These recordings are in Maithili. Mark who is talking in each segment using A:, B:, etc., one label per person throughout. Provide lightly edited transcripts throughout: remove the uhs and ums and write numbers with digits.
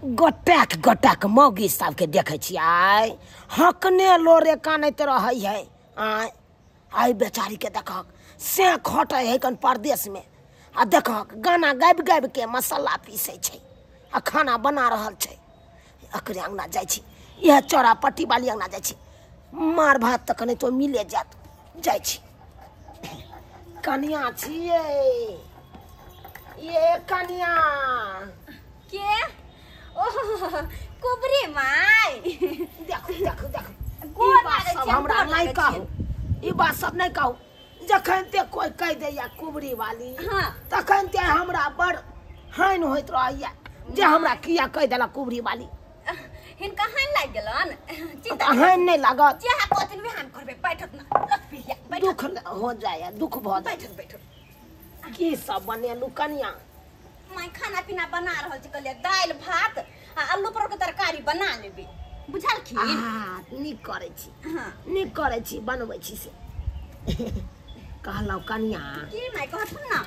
A: गोटक गोटक मौगी सबके देखै छियै हकने लोरे कानैत रहै है। आय आइ बेचारी के देखक से खटै है कन परदेश में आ देखक गाना गाबि गाबि के मसाला पीसै छै आ खाना बना रहल छै। एकरे अंगना जाइ छी, इएह चौरा पट्टी वाली अंगना जाइ छी, मार भात तऽ कने तो मिले जात। जाइ छी कनिया छियै ये कनिया
B: के ओह कुबरी माय
A: देखू देखू देखू ई बात सब हमरा नहीं कहू, ई बात सब नहीं कहू। जखन ते कोई कह दैया कुबरी वाली
B: हाँ।
A: तखन ते हमरा बड़ हानि होइत रहैया जे हमरा किया कह देला कुबरी वाली।
B: हिनका हानि लागि गेलन? चिंता
A: हानि नहीं लागत,
B: जे हा कहथिन वे हम करबे। बैठत ना लत पिया
A: दुख हो जाए, दुख भ जाए।
B: बैठत बैठत
A: की सब बनेलु कनिया?
B: माय खाना पीना बना रहल छी, कहलियै दालि भात आ आलू परोड़ के तरकारी बना लेबे, बुझलखिन?
A: आ नीक करै छी।
B: हां
A: नीक करै छी, बनबै छी से। कहलौ कनिया
B: की माय कहथुन ना?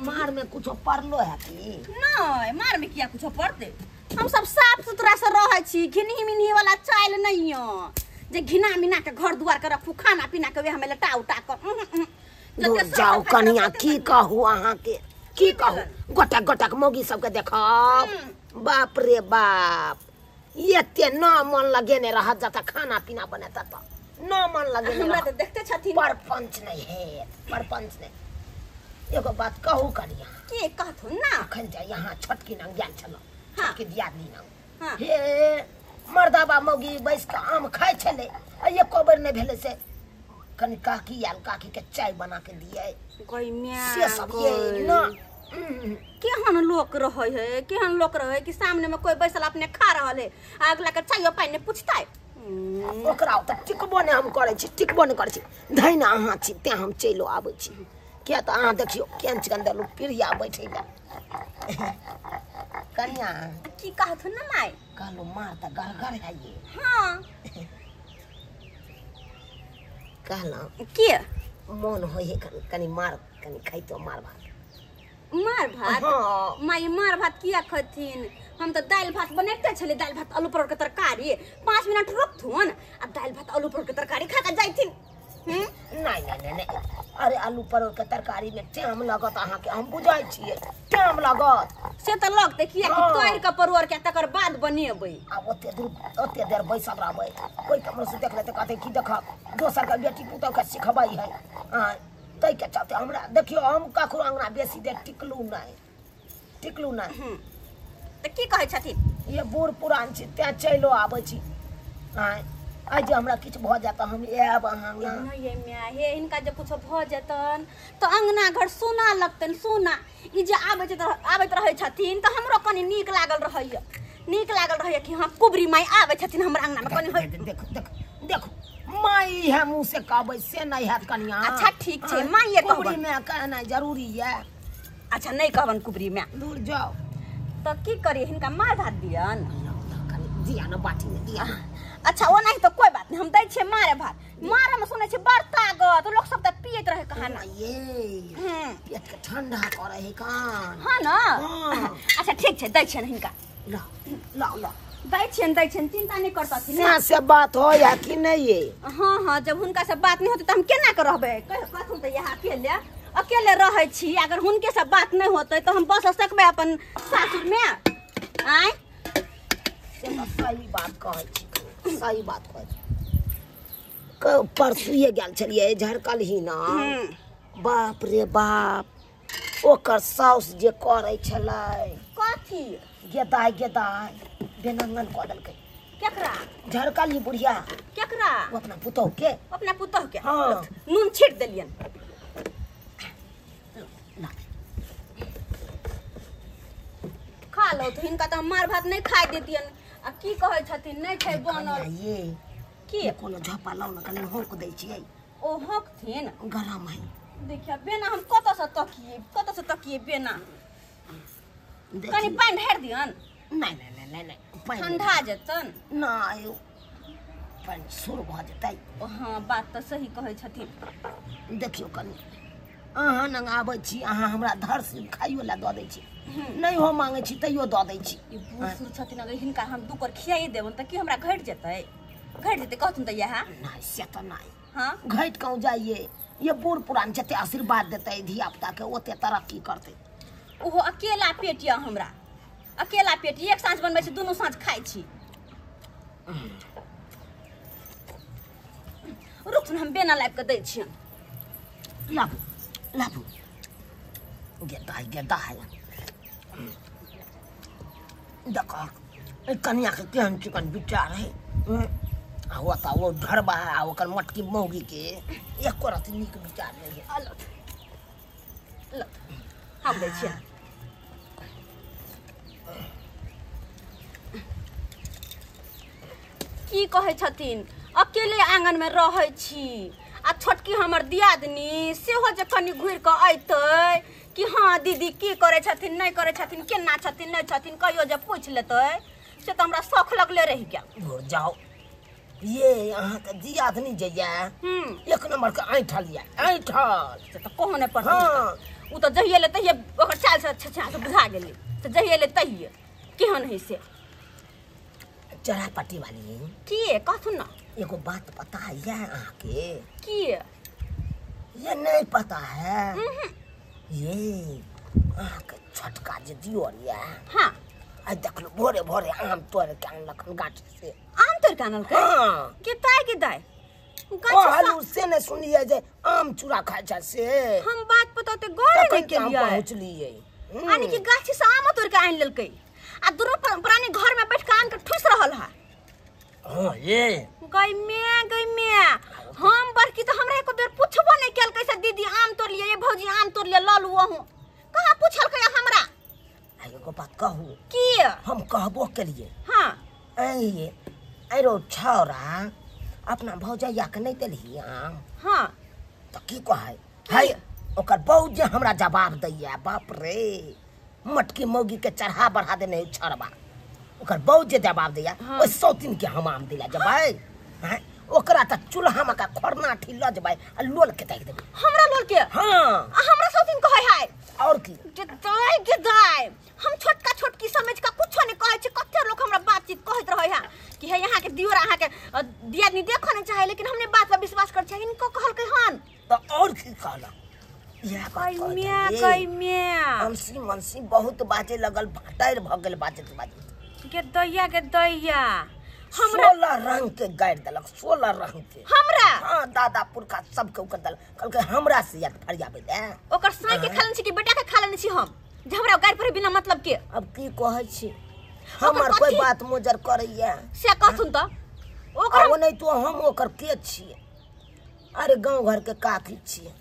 A: मार में कुछो पड़लो है की?
B: नहीं, मार में किया कुछो पड़ते, हम सब साफ सुथरा से रहै छी, घिनही मिनही वाला चाइल नहीं हो जे घिना मिना के घर दुआर के रखू, खाना पीना के वे हमें लटा उटा के।
A: जाओ कनिया की कहू अहाँ के, की कहू गोटक गोटक मौगी सबके देखब, बाप रे बाप एते न मन लगेने रहत जतऽ खाना पीना बने ततऽ न मन लगेने
B: हमरा
A: रहत।
B: तऽ देखते छथिन
A: परपंच नहीं है, परपंच नहीं। एगो बात कहू कनिया?
B: की कहथुन ना?
A: अखन जे यहाँ छोटकी नंग गेल छलहुँ,
B: हाँ।
A: छोटकी दियादनी नंग,
B: हाँ।
A: हे मर्दाबा मौगी बैस कऽ आम खाइ छलै आ एको बेर नहि भेलै से कनि काकी आयल, काकी के चाय बना के दियै
B: गई म्या
A: से सब ये ना।
B: केहन लोक रहै है, केहन लोक रहै कि सामने में कोई बैसल अपने खा रहल है आ अगला के चायो पानि नहि पूछतै।
A: ओकरा ओतऽ टिकबो नहि हम करै छी, टिकबो नहि करै छी। धैना अहाँ छी तें हम चलिओ आबै छी, किया तऽ अहाँ देखियौ केहन चिकन देलहुँ पीढ़िया बैठै लए। कनिया
B: की कहथुन ना माय?
A: कहलहुँ मार तऽ गड़गड़ है ये।
B: हाँ
A: कहलहुँ
B: के
A: मोन होइ है कनि मार कनि खैतो मार भात।
B: मार भात?
A: हाँ।
B: माय मार भात किया खैथिन? हम तऽ दालि भात बनैते छलियै, दालि भात आलू परोड़ के तरकारी। 5 मिनट रुकथुन आ दालि भात आलू परोड़ के तरकारी खा के जाइथिन।
A: नहीं नहीं नहीं नहीं, अरे आलू परोड़ के तरकारी में टाइम लगत अहाँके, हम बुझै छियै टाइम लगत।
B: से तऽ लगतै किया कि तोड़ि के परोड़ के तकर बाद बनेबै।
A: आ ओते दूर ओते देर बैसल रहबै, कोइ कमरो से देख लेतै कहतै की देखब दोसर के बेटी पुतोह के सिखबै है। आँय ताहिके चलते हमरा देखियौ हम ककरो अंगना बेसी देर टिकलू नहीं, टिकलू नहीं।
B: तऽ की कहै छथिन?
A: ये बूढ़ पुरान छी तें चलिओ आबै छी। आँय आइ जे हमरा किछु भऽ जायत हम आयब अहाँ अंगना।
B: नहीं ये my, हे हिनका जे कुछो भऽ जेतन तऽ अंगना घर सोना लगतनि सोना। ई जे आबैत रहै छथिन तऽ हमरो कनि नीक लागल रहैया, नीक लागल रहैया कि हाँ कुबरी माय आबै छथिन हमरा अंगना में कनि।
A: देखू देखू देखू माय है मुँह से कहबै से नहीं हैत कनिया।
B: अच्छा ठीक छै माय कहबै,
A: कुबरी माय कहनाइ जरूरी है।
B: अच्छा नहीं कहबन कुबरी माय,
A: दूर जाओ।
B: तऽ की करियै हिनका मार भात दियन?
A: दिया ना बाटी में दिया।
B: अच्छा ओ नहीं तो कोई बात नहीं, हम दै छियै मारे भात। मारे में सुनै छियै बड़ ताकत, लोक सब तऽ पियैत रहै कहाना।
A: ये पेट के ठंडा करै है कान।
B: हाँ ना। अच्छा ठीक छै दै छियनि हिनका,
A: ला ला ला
B: दै छियनि दै छियनि, चिंता नहीं करतथिन।
A: से बात हो या कि नहीं ये?
B: हाँ हाँ जब हुनका से बात नहीं होतै तऽ हम केना के रहबै? कहथुन तऽ यहाँ अकेले अकेले रहै छी, अगर हुनके से बात नहीं होतै तऽ हम बस सकबै अपन सासुर में? आँय
A: से तऽ सही बात कहै छी, सही बात कहै छी। परसुए गेल छलियै झरकलही ना, बाप रे बाप ओकर साउस जे करै छलै
B: कथी
A: गेदाय गेदाय बेनंगन कऽ देलकै।
B: केकरा?
A: झरकलही बुढ़िया।
B: केकरा?
A: अपना पुतोह के।
B: अपना पुतोह के?
A: हाँ।
B: नून छीट देलियनि। खा लो तो हिनका तऽ हम मार भात नहीं खाइ देतियनि। आ की कहै छथिन नहीं छै बनल।
A: ये
B: की
A: कोनो झपा लाउ ना कनि होंक दै छियै।
B: ओ होंकथिन?
A: गरम है।
B: देखिया बेना हम कतऽ से तकियै, कतऽ से तकियै बेना? कनि पानि ढारि दियन?
A: नहीं नहीं नहीं नहीं,
B: ठंडा जेतन।
A: नहीं पानि सुर भऽ जेतै।
B: हाँ बात तऽ सही कहै छथिन।
A: देखियौ कनि अहाँ नंग आबै छी अहाँ हमरा धर से खाइयो ला दऽ दै छी नहीं हो मांगे छी तैयो दऽ दै छी।
B: ई बूढ़ सूढ़ छथिन अगर हिनका हम दू कर खियाइए देबन तऽ की हमरा घटि जेतै? घटि जेतै कहथुन तऽ इएह
A: नहीं से तऽ नहीं।
B: हाँ
A: घटि कहूँ जाइए ये बूढ़ पुरान जते आशीर्वाद देतै धिया पुता के ओते तरक्की करतै।
B: ओहो अकेला पेट यऽ हमरा अकेला पेट एक साँझ बनबै छी दुनू साँझ खाइ छी। रुक हम बेना लाबि कऽ दै छियनि।
A: लाबू लाबू गेदा है गेदा है। देखो कनिया के केहन चिकन विचार है आ वो तऽ ओ ढरबा आ ओकर मटकी मौगी के एको रति नीक विचार नहीं है।
B: लत लत हम दै छियनि। की कहै छथिन अकेले आंगन में रहै छी आ छोटकी हमर दियादनी सेहो जे कनि घुरि कऽ अयतै कि हाँ दीदी की करै छथिन नहीं करै छथिन केना छथिन नहीं छथिन कहियो जे पूछि लेतै से तऽ हमरा शौख लगले रहि गेल।
A: घुर जाओ ये अहाँके दियादनी जे यऽ एक नंबर के ऐंठल यऽ ऐंठल
B: से तऽ कहऽ नहि पड़तै। हाँ ओ तऽ जहिये ले तहिये ओकर चालि से छछा से बुझा गेलै तऽ जहिये ले तहिये केहन है से।
A: चढ़ा पट्टी वाली
B: की कहथुन ना
A: एगो बात पता है अहाँके?
B: की
A: ये नहीं पता है? ये अहाँके छोटका जे दियोर यऽ
B: हाँ
A: आ देखलू भोरे भोरे आम तोड़ के आनलक गाछ से।
B: आम तोड़ के आनलकै?
A: हाँ
B: के ताय के दाय
A: कहलू से नहीं सुनिए जे आम चूड़ा खाइ छै से।
B: हम बात पता ते गौर नहीं केलियै
A: पहुँचलियै
B: यानी कि गाछ से आम तोड़ के आनि लेलकै आ दुनू प्राणी घर में बैठ के आन के ठुस रहल है।
A: हाँ ये
B: गई में हम बड़की तो हमरा एको बेर पूछबो नहीं केलकै से दीदी आम तोड़ लिए ये भौजी आम तोड़ लिए लऽ लू अहूँ कहाँ पूछलकै हमरा?
A: एगो बात कहू
B: की?
A: हम कहबो केलियै।
B: हाँ
A: ऐ ऐरो छौरा अपना भौजैया के नहीं देलही आम?
B: हाँ
A: तऽ की कहै है ओकर बौ जे हमरा जवाब दैया बाप रे मटकी मौगी के चढ़ा बढ़ा देने छड़बा ओकर बौ जे जवाब दैया ओहि सौतिन के हम आम दिला जबै हैं ओकरा तऽ चूल्हा में का खोरना ठी लऽ जबै आ लोल के ताकि देबै।
B: हमरा लोल के?
A: हाँ
B: आ हमरा सौतिन कहै है
A: और की
B: के दाय हम छोटका छोटकी समझ के कुछो नहीं कहै छी। कते लोग हमरा बातचीत कहैत रहै है कि हे यहाँ के दियोर अहाँ के दियादनी देखऽ नहीं चाहे लेकिन हमने बात पर विश्वास कर छै इनको कहलकै हन
A: तऽ और की कहलक अंसी मनसी बहुत बाजे लगल भाटार भऽ गेल बाजैत बाजैत
B: के दैया हमरा
A: 16 रंग के गारि देलक 16 रंग के
B: हमरा।
A: हाँ दादा पुरखा सबके ओकर देलक कहलकै हमरा से याद फरियाबै दे।
B: ओकर साई के खा लेने छी कि बेटा के खा लेने छी हम जे हमरा गारि पर बिना मतलब के?
A: अब की कहै छी हमर कोई बात मोजर करैया
B: से कहथुन तऽ ओकर
A: ओ नहीं तो हम ओकर के छियै? अरे गाँव घर के काकी छियै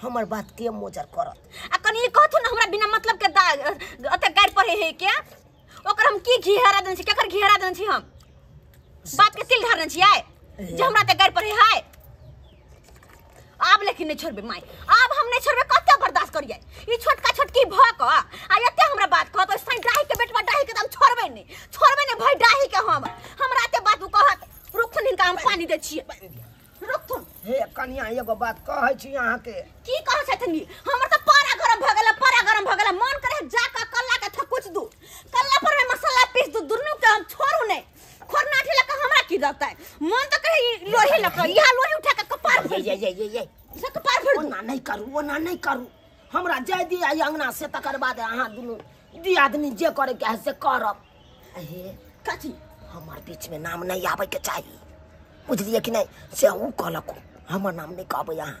A: हमर बात के मोजर करत?
B: आ कनि कहथुन हमरा बिना मतलब के अते गारि पढ़े है के ओकर हम की घिहरा देने छी केकर घिहरा देने छी हम बात के तिल ढारने छी आय जे हमरा ते गारि पढ़े है। आब लेकिन नहीं छोड़बे माई आब हम नहीं छोड़बे कते बर्दाश्त करियै ई छोटका छोटकी भ क आ एते हमरा बात कहत ओइ डाही के बेटवा डाही के त हम छोड़बे नहीं छोड़बे नहीं भाई डाही के हम हमरा एते बात कहत। रुकथुन हिनका हम पानी दै छियै रुकथुन।
A: हे कनिया एगो बात कहै छी अहाँ के।
B: की कहै छथिन? हमर तऽ पारा गरम भऽ गेल पारा गरम भऽ गेल मन करे जा कऽ कल्ला के थकुच दू कल्ला पर में मसाला पीस दू दुनू के हम छोड़ू नहीं खोरनाठी लऽ कऽ हमरा की देतै मन तऽ कहे लोढ़ी लऽ कऽ इएह लोढ़ी उठा कऽ कपार
A: ये ये ये ये
B: से कपार फोड़ दू।
A: ओना नहीं करू ओना नहीं करू हमरा जाय दिअ एहि अंगना से तकर बाद अहाँ दुनू दियादनी जे करे के है से करब। हे
B: कथी
A: हमर बीच में नाम नहीं आबै के चाही बुझलियै कि नहीं? से उ कहलक हमर नाम नहीं कहबै अहाँ।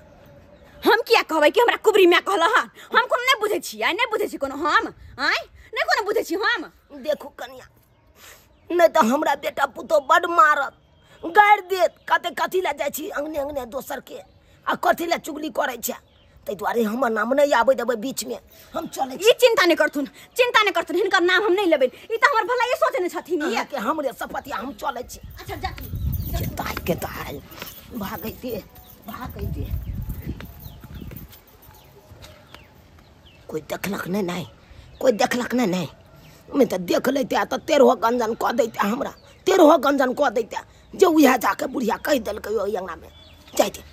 B: हम किया कहबै कि हमरा कुबरी माय कहल हन? हम कोनो नहीं बुझै छी आइ नहीं बुझै छी कोनो हम आइ नहीं कोनो बुझै छी हम।
A: देखू कनिया नहीं तऽ हमरा बेटा पुतोह बड मारत गारि देत कते कथी लए जाइ छी अंगने अंगने दोसर के आ कथी लए चुगली करै छै ताहि दुआरे हमर नाम नहीं आबै देबै बीच में हम चलै छी।
B: ई चिंता नहीं करथुन चिंता नहीं करथुन हिनकर नाम हम नहीं लेबै ई तऽ हमर भलाइ सोचने छथिन
A: ई के हमरे सपतिया हम चलै छी।
B: अच्छा जा
A: दाइ के दाइ भागै दे भागै दे कोई देखलक नहीं नहीं कोई देखलक नहीं नहीं मैं तऽ देख लैते तऽ तेरहो गंजन कऽ दैते हमरा तेरहो गंजन कऽ दैते जे उएह जाके बुढ़िया कहि देलकै ओहि अंगना में जाइते।